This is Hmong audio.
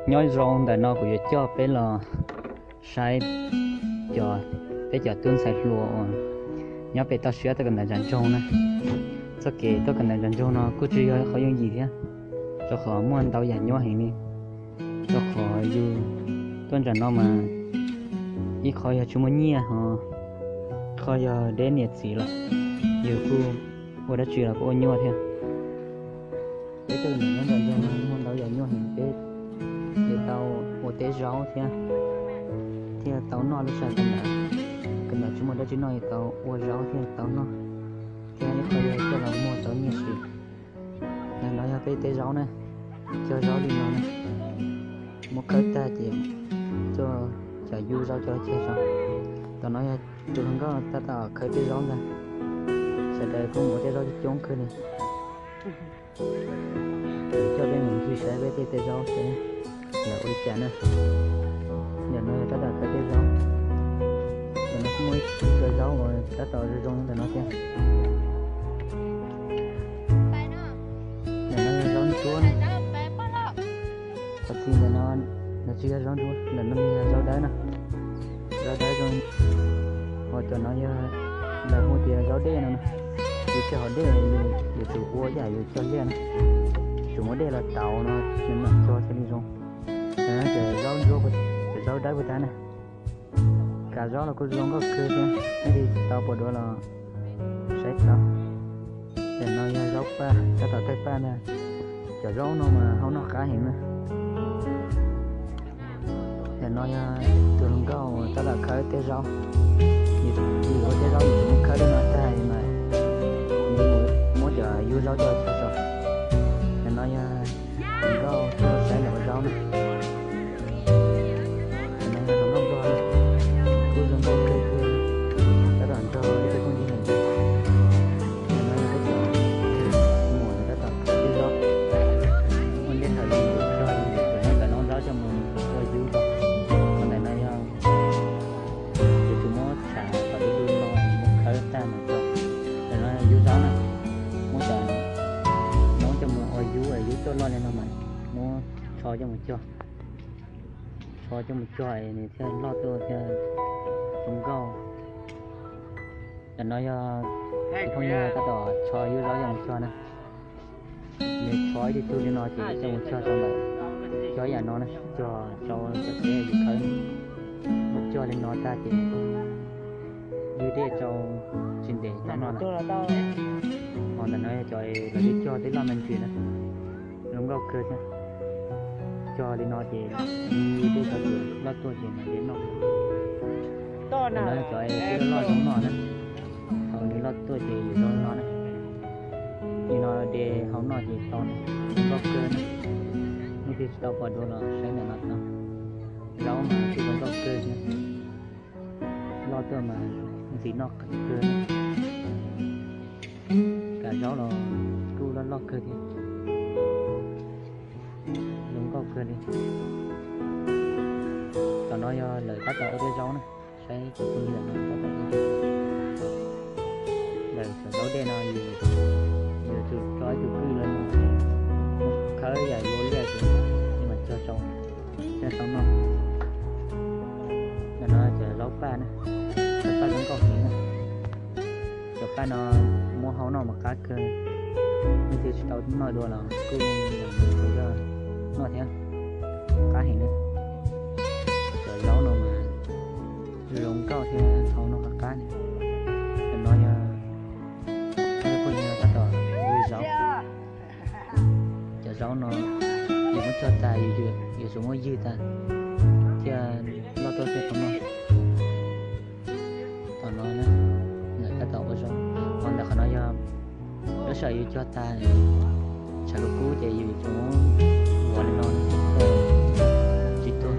Nyob zoo, ntawm no kuv yuav coj peb los saib cov, peb cov tub ntxhais hluas uas nyob pem toj siab tuaj kawm ntawv ntsa ntsoog na. Txoj kev tuaj kawm ntawv ntsa ntsoog no kuj tsis yog qhov yooj yim thiab, rau qhov muaj ntau yam nyuaj heev li. Rau qhov yus tuaj nram no mas ib qho yog tsis muaj nyiaj, ho qhov yog deb niam txiv lawm, yus kuj ua dab tsi los kuj ua nyuaj thiab. Peb tuaj kawm ntawv nyob ntsa ntsoog no muaj ntau yam nyuaj heev, peb yuav tau ua teb zaub thiab, thiaj tau noj lub sij hawm kawm ntawv. Kawm ntawv tsis muaj dab tsi noj, yuav tau ua zaub thiaj tau noj, thiab ib qho yog coj los muag tau nyiaj siv. Ntawm no yog peb teb zaub na, cog zaub li no na, muab khawb tag ces coj cov yub zaub coj ceg zog. Tom no yog tus hluas nkauj tab tom khawb tej zaub ntag. Sawv daws kuj mus ua tej zaub coob kawg li. Coj peb mus ncig saib peb tej teb zaub seb lawv ua li cas na. Ntawm no yog tab tom khawb tej zaub. Ntawm no kuj muaj ib co zaub uas tab tom zoo zoo ntawm no thiab. Ntawm no yog zaub ntsuab na. Qhov txi ntawm no, no tsis yog zaub ntsuab, ntawm no yog zaub dawb na. Zaub dawb zoo. Ho cov no yog lawv hu tias zaub dej no na. Yus tsis haus dej, yus yuav tsum ua yam yus cog liaj na. Tsum muab dej los tauv no, nws mam cog thiaj li zoo. Cov zaub ntsuab, cov zaub dawb puas tas na. Kav zaub los kuj zoo nkauj kawg thiab, nej tsis tau pom dua los saib tau. Ntawm no yog zaub paj, tab tom tawg paj ntag. Cov zaub no mas haus noj qab heev na. Ntawm no yog tus hluas nkauj tab tom khawb tej zaub. Yus ua tej zaub yus tsum muab khawb tej no tag mas nws muab cov yub zaub coj tag saum. Ntawm no yog hluas nkauj tuaj saib lawv ua zaub na. Ntawm no yog hluas nkauj nplog, kuj zoo nkauj kawg kiag, tab tom nrog ib tug phooj ywg hais lus. Ntawm no yog peb cov muam tab tom khawb zaub. Muaj ntej thaum yus tso yus tus no cov noob zaub coj mus ua yub ko. Ntawm no yog yuav tsum muab tshav kom du du no mus khawb tag mas tso. Ntawm no yub zaub na, muab cov noob coj mus ua yub, yub tuaj loj li no mas muab tsho coj mus cog. Tsho coj mus cog es nws thiaj loj tuaj thiaj zoo nkauj. Ntawm no yog tus phooj ywg tab tom tsho yub zaub coj mus cog na. Nws tsho ib tug tug li no ces coj mus cog rau ntawm, cog yam no na, cog rau cov teb yus khawb. Muab cog li no tag ces ywg dej rau tsis ntev tau noj na. Ho ntawm no yog cov lawv twb cog twb loj me ntsis na, zoo nkauj kawg thiab. Cog li no ces ywg dej rau ces loj tuaj ces mam li noj. Ntawm no yog cov twb loj zoo noj na, thaum nws loj tuaj ces yus zoo noj na. Li no de hau noj ces tau na, zoo nkauj kawg na. Nej twb tsis tau pom dua los saib ntawm no tau. Zaub mas kuj zoo nkauj kawg thiab, loj tuaj mas ntxim noj kawg. Kav zaub los kuj loj loj kawg thiab, zoo nkauj kawg li. Tom no yog lawv tab tom ua tej zaub na, saib cov phooj ywg no tab tom ua. Lawv cov zaub dej no yuav tsum tso ib tug kwj los mus khawb yam ua liaj ces mam cog rau thiaj tau noj. Ntawm no cov zaub paj na, zaub paj zoo nkauj heev na. Cov paj no muab hau noj mas qab kawg, nej twb tsis tau noj dua los kuj yog noj thiab, qab heev na. Cov zaub no mas zoo nkauj thiab hau noj qab qab. Ntawm no yog phooj ywg tab tom ywg zaub. Cov zaub no yus muab cog tag, yus tsum muab ywg tag thiaj loj tuaj thiaj tau noj. Tom no na, lawv tab tom ua zaub. Ho ntawm qhov no yog lub sij hawm yus cog tag, tshav kub kub ces yus tsum muab vuav li no tsis tuag.